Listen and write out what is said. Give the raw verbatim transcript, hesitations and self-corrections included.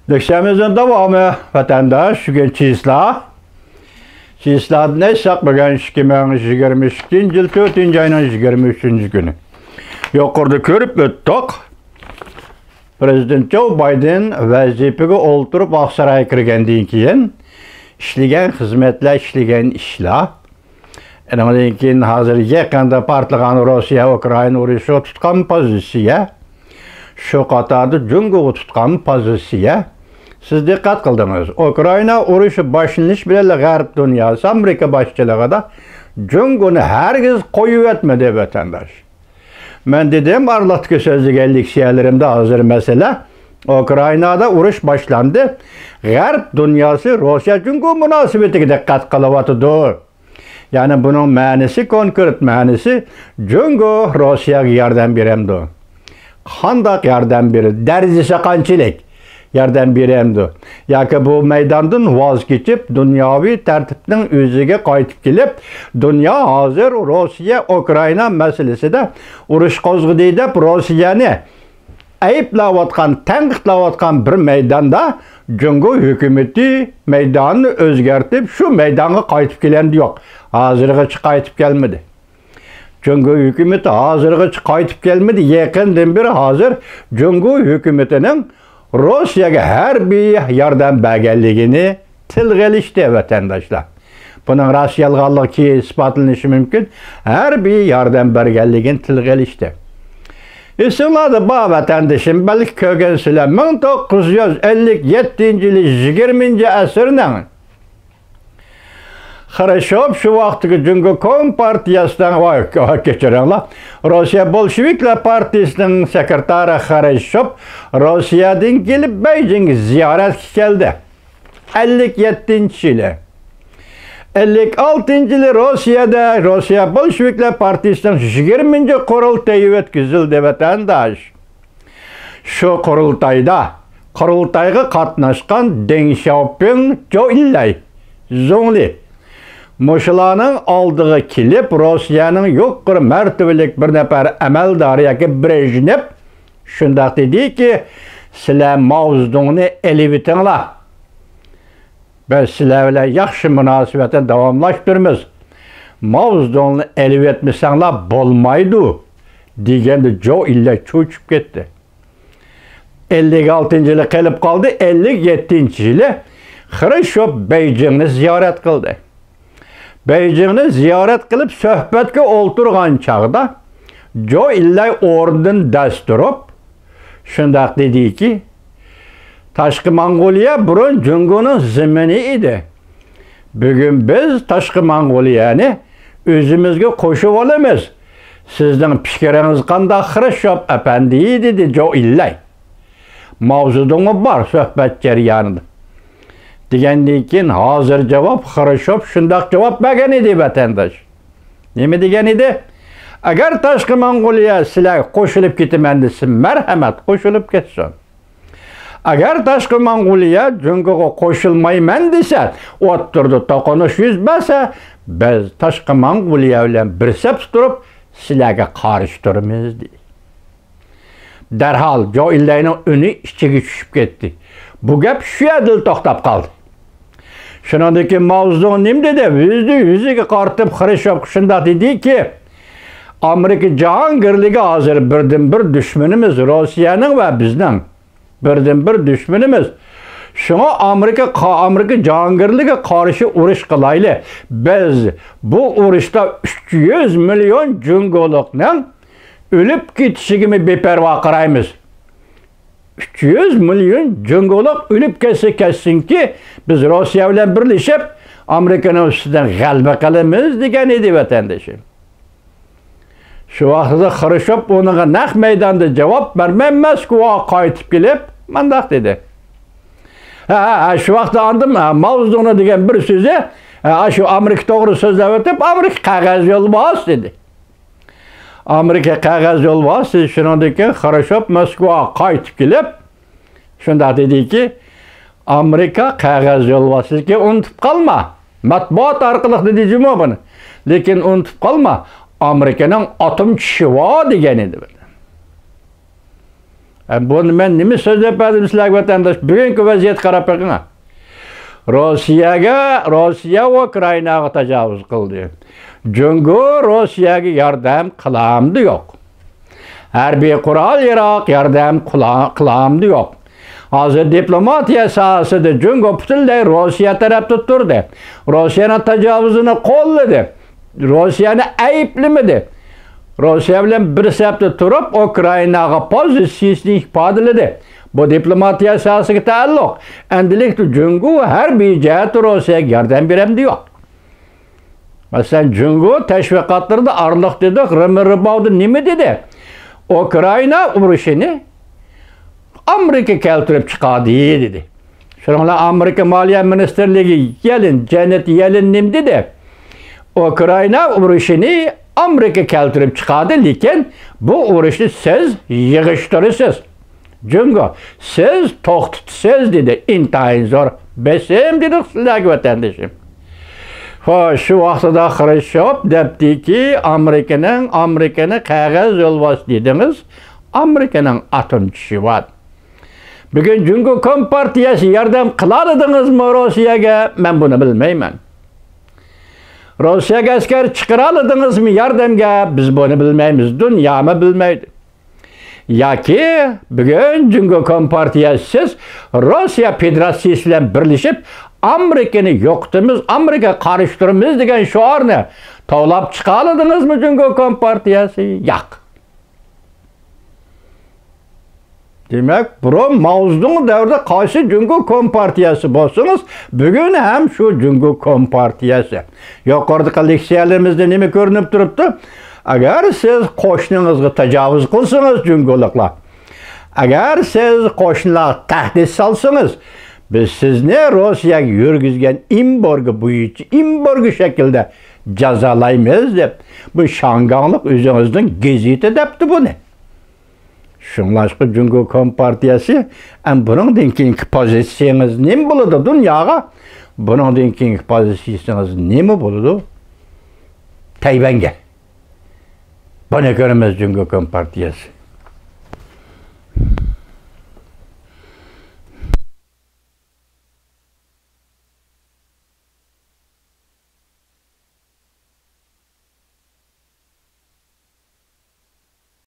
لېكسىيەمىزنىڭ داۋامى، ۋەتەنداش، بۈگۈن چىسلا. چىسلادىن ئېيتساق، بۈگۈن ئىككى مىڭ يىگىرمە ئىككىنچى يىل تۆتىنچى ئاينىڭ يىگىرمە ئۈچىنچى كۈنى. يۇقىرىدا كۆرۈپ ئۆتتۇق. پىرېزىدېنت جو بايدېن ۋەزىپىگە ئولتۇرۇپ ئاقسارايغا كىرگەندىن كېيىن ئىشلىگەن خىزمەتلەر، ئىشلىگەن ئىشلار، ئۇنىڭدىن كېيىن ھازىر يېقىندا پارتلىغان روسىيە ئۇكرائىنا ئۇرۇشىغا تۇتقان پوزىتسىيە، شۇ قاتاردا جۇڭگوغا تۇتقان پوزىتسىيە. سىز دىققەت قىلدىڭىز، ئۇكرائىنا ئۇرۇشى باشلىنىش بىلەنلا غەرب دۇنياسى ئامېرىكا باشچىلىقىدا جۇڭگونى ھەرگىز قويۇۋەتمىدى، ۋەتەنداش. مەن دېدىم ئارىلىقتىكى سۆزلىگەن لېكسىيەلىرىمدە، ھازىر مەسىلە ئۇكرائىنادا ئۇرۇش باشلاندى. غەرب دۇنياسى روسىيە جۇڭگو مۇناسىۋىتىگە دىققەت قىلىۋاتىدۇ. يەنى بۇنىڭ مەنىسى، كونكرېت مەنىسى، جۇڭگو روسىيەگە ياردەم بېرەمدۇ؟ قانداق ياردەم بېرىدۇ؟ دەرىجىسى قانچىلىك ياردەم بېرەمدۇ؟ ياكى بۇ مەيداندىن ۋاز كېچىپ، دۇنياۋى تەرتىپنىڭ ئۆزىگە قايتىپ كېلىپ، دۇنيا ھازىر روسىيە، ئۇكرائىنا مەسىلىسىدە ئۇرۇش قوزغىدى دەپ، روسىيەنى ئەيىبلەۋاتقان، تەنقىدلەۋاتقان بىر مەيداندا جۇڭگو ھۆكۈمىتى مەيداننى ئۆزگەرتىپ، شۇ مەيدانغا قايتىپ كېلەمدۇ؟ يوق. ھازىرغىچە قايتىپ كەلمىدى. جۇڭگو ھۆكۈمىتى ھازىرغىچە قايتىپ كەلمىدى. يېقىندىن بېرى ھازىر جۇڭگو ھۆكۈمىتىنىڭ روسىيەگە ھەربىي ياردەم بەرگەنلىكىنى تىلغا ئېلىشتى، ۋەتەنداشلار. بۇنىڭ راست يالغانلىقى كېيىن ئىسپاتلىنىشى مۇمكىن. ھەربىي ياردەم بەرگەنلىكىنى تىلغا ئېلىشتى. ئېسىڭلاردا بار، ۋەتەندىشىم، بەلكى كۆرگەنسىلەر، مىڭ توققۇز يۈز ئەللىك يەتتىنچى يىلى يىگىرمىنچى ئەسىرنىڭ خرۇشچوف شۇ ۋاقىتتىكى جۇڭگو كومپارتىيەسىنىڭ، ۋاي، كەچۈرۈڭلار، روسىيە بولشېۋىكلار پارتىيىسىنىڭ سېكرېتارى خرۇشچوف روسىيەدىن كېلىپ بېيجىڭگە زىيارەتكە كەلدى. ئەللىك يەتتىنچى يىلى. ئەللىك ئالتىنچى يىلى روسىيەدە روسىيە بولشېۋىكلار پارتىيىسىنىڭ يىگىرمىنچى قۇرۇلتىيى ئۆتكۈزۈلدى، ۋەتەنداش. شۇ قۇرۇلتايدا، قۇرۇلتايغا قاتناشقان دېڭ شياۋپىڭ، جوئىنلەي، زۇڭلى، مۇشۇلارنىڭ ئالدىغا كېلىپ، روسىيەنىڭ يۇقىرى مەرتىۋىلىك بىر نەپەر ئەمەلدارى ياكى برېژنېف شۇنداق دېدىكى، سىلەر ماۋزېدۇڭنى ئېلىۋېتىڭلار. بىز سىلەر بىلەن ياخشى مۇناسىۋەتنى داۋاملاشتۇرىمىز. ماۋزېدۇڭنى ئېلىۋەتمىسەڭلار بولمايدۇ، دېگەندە جوئىنلەي چۆچۈپ كەتتى. ئەللىك ئالتىنچى يىلى قېلىپ قالدى، ئەللىك يەتتىنچى يىلى خرۇشچوف بېيجىڭنى زىيارەت قىلدى. بېيجىڭنى زىيارەت قىلىپ سۆھبەتكە ئولتۇرغان چاغدا جوئىنلەي ئورنىدىن دەس تۇرۇپ، شۇنداق دېدىكى، تاشقى موڭغۇلىيە بۇرۇن جۇڭگونىڭ زېمىنى ئىدى. بۈگۈن بىز تاشقى موڭغۇلىيەنى ئۆزىمىزگە قوشۇۋالىمىز. سىزنىڭ پىكرىڭىز قانداق، خرۇشچوف ئەپەندى؟ دېدى جوئىنلەي. ماۋزېدۇڭمۇ بار سۆھبەت جەريانىدا. دېگەندىن كېيىن ھازىر جاۋاب، خرۇشچوف شۇنداق جاۋاب بەرگەن ئىدى، ۋەتەنداش. نېمە دېگەن ئىدى؟ ئەگەر تاشقى موڭغۇلىيە سىلەرگە قوشۇلۇپ كېتىمەن دېسە، مەرھەمەت، قوشۇلۇپ كەتسۇن. ئەگەر تاشقى موڭغۇلىيە جۇڭگوغا قوشۇلمايمەن دېسە، ئوتتۇرىدا توقۇنۇش يۈز بەرسە، بىز تاشقى موڭغۇلىيە بىلەن بىر سەپتە تۇرۇپ، سىلەرگە قارشى تۇرىمىز، دېدى. دەرھال جوئىنلەينىڭ ئۈنى ئىچىگە چۈشۈپ كەتتى. بۇ گەپ شۇ يەردىلا توختاپ قالدى. شۇنىڭدىن كېيىن ماۋزېدۇڭ نېمە دېدى؟ يۈزدە يۈزىگە قارىتىپ خرۇشچوفقا شۇنداق دېدىكى، ئامېرىكا جاھانگىرلىكى ھازىر بىردىنبىر دۈشمىنىمىز روسىيەنىڭ ۋە بىزنىڭ. بىردىنبىر دۈشمىنىمىز. شۇڭا ئامېرىكا، ئامېرىكا جاھانگىرلىكىگە قارشى ئۇرۇش قىلايلى. بىز بۇ ئۇرۇشتا ئۈچ يۈز مىليون جۇڭگولۇقنىڭ ئۆلۈپ كېتىشىگىمۇ بىپەرۋا قارايمىز. ئۈچ يۈز مىليون جۇڭگولۇق ئۆلۈپ كەتسە كەتسۇنكى، بىز روسىيە بىلەن بىرلىشىپ، ئامېرىكىنىڭ ئۈستىدىن غەلىبە قىلىمىز، دېگەن ئىدى، ۋەتەندىشىم. شۇ ۋاقتىدا خرۇشچوف ئۇنىڭغا نەق مەيداندا جاۋاب بەرمەي، مەسكۇغا قايتىپ كېلىپ، مۇنداق دېدى. ھە، ھە، ھە، شۇ ۋاقىتتا ئاندىن، ھە، ماۋزېدۇڭنىڭ دېگەن بىر سۆزى، ھە، شۇ ئامېرىكا توغرا سۆزلەۋېتىپ، ئامېرىكا قەغەز يولۋاس دېدى. ئامېرىكا قەغەز يولۋاس دېدى. شۇنىڭدىن كېيىن خرۇشچوف مەسكۇغا قايتىپ كېلىپ، شۇنداق دېدىكى، ئامېرىكا قەغەز يولۋاس، لېكىن ئۇنتۇپ قالما. مەتبۇئات ئارقىلىق دېدى جۇمۇ بۇنى. لېكىن ئۇنتۇپ قالما، ئامېرىكىنىڭ ئاتوم چىشى بار دېگەن ئىدى. ئە، بۇنى مەن نېمە سۆزلەپ بەردىم سىلەرگە، ۋەتەنداش؟ بۈگۈنكى ۋەزىيەتكە قاراپ بېقىڭ. روسىيەگە، روسىيە ئۇكرائىناغا تاجاۋۇز قىلدى. جۇڭگو روسىيەگە ياردەم قىلامدۇ يوق؟ ھەربىي قورال ياراغ ياردەم قىلا-، قىلامدۇ يوق؟ ھازىر دىپلوماتىيە ساھەسىدە جۇڭگو پۈتۈنلەي روسىيە تەرەپتە تۇردى. روسىيەنىڭ تاجاۋۇزىنى قوللىدى. روسىيەنى ئەيىبلىمىدى. روسىيە بىلەن بىر سەپتە تۇرۇپ، ئۇكرائىناغا پوزىتسىيىسىنى ئىپادىلىدى. بۇ دىپلوماتىيە ساھەسىگە تەئەللۇق. ئەمدىلىكتە جۇڭگو ھەربىي جەھەتتە روسىيەگە ياردەم بېرەمدۇ يوق؟ مەسىلەن، جۇڭگو تەشۋىقاتلىرىدا ئارىلىق دېدۇق، رېمېر رىباۋدا نېمە دېدى؟ ئۇكرائىنا ئۇرۇشىنى ئامېرىكا كەلتۈرۈپ چىقاردى دېدى. شۇنىڭ بىلەن ئامېرىكا مالىيە مىنىستىرلىكى يەلېن، جەنېت يەلېن نېمە دېدى؟ ئۇكرائىنا ئۇرۇشىنى ئامېرىكا كەلتۈرۈپ چىقاردى، لېكىن بۇ ئۇرۇشنى سىز يىغىشتۇرىسىز. جۇڭگو، سىز توختىتىسىز دېدى. ئىنتايىن زور بېسىم دېدۇق سىلەرگە، ۋەتەندىشىم. خوش، شۇ ۋاقتىدا خرۇشچوف دەپتىكى، ئامېرىكىنىڭ، ئامېرىكىنى قەغەز يولۋاس دېدىڭىز، ئامېرىكىنىڭ ئاتوم چىشى بار. بۈگۈن جۇڭگو كومپارتىيەسى ياردەم قىلالىدىڭىزمۇ روسىيەگە؟ مەن بۇنى بىلمەيمەن. روسىيەگە ئەسكەر چىقىرالىدىڭىزمۇ ياردەمگە؟ بىز بۇنى بىلمەيمىز، دۇنيامۇ بىلمەيدۇ. ياكى بۈگۈن جۇڭگو كومپارتىيەسى سىز روسىيە فېدېراتسىيىسى بىلەن بىرلىشىپ، ئامېرىكىنى يوقىتىمىز، ئامېرىكىغا قارشى تۇرىمىز دېگەن شوئارنى توۋلاپ چىقالىدىڭىزمۇ جۇڭگو كومپارتىيەسى؟ ياق. دېمەك، بۇرۇن ماۋزېدۇڭ دەۋرىدە قايسى جۇڭگو كومپارتىيەسى بولسىڭىز، بۈگۈن ھەم شۇ جۇڭگو كومپارتىيەسى. يۇقىرىدىكى لېكسىيەلىرىمىزدە نېمە كۆرۈنۈپ تۇرۇپتۇ؟ ئەگەر سىز قوشنىڭىزغا تاجاۋۇز قىلسىڭىز، جۇڭگولۇقلار، ئەگەر سىز قوشنىلارغا تەھدىت سالسىڭىز، بىز سىزنى روسىيەگە يۈرگۈزگەن ئېمبارگو بويىچە ئېمبارگو شەكلىدە جازالايمىز دەپ، بۇ شياڭگاڭلىق ئۆزىڭىزنىڭ گېزىتى دەپتۇ بۇنى. شۇڭلاشقا جۇڭگو كومپارتىيەسى، ئەم، بۇنىڭدىن كېيىنكى پوزىتسىيىڭىز نېمە بولىدۇ دۇنياغا؟ بۇنىڭدىن كېيىنكى پوزىتسىيىڭىز نېمە بولىدۇ تەيۋەنگە؟ بۇنى كۆرىمىز جۇڭگو كومپارتىيەسى.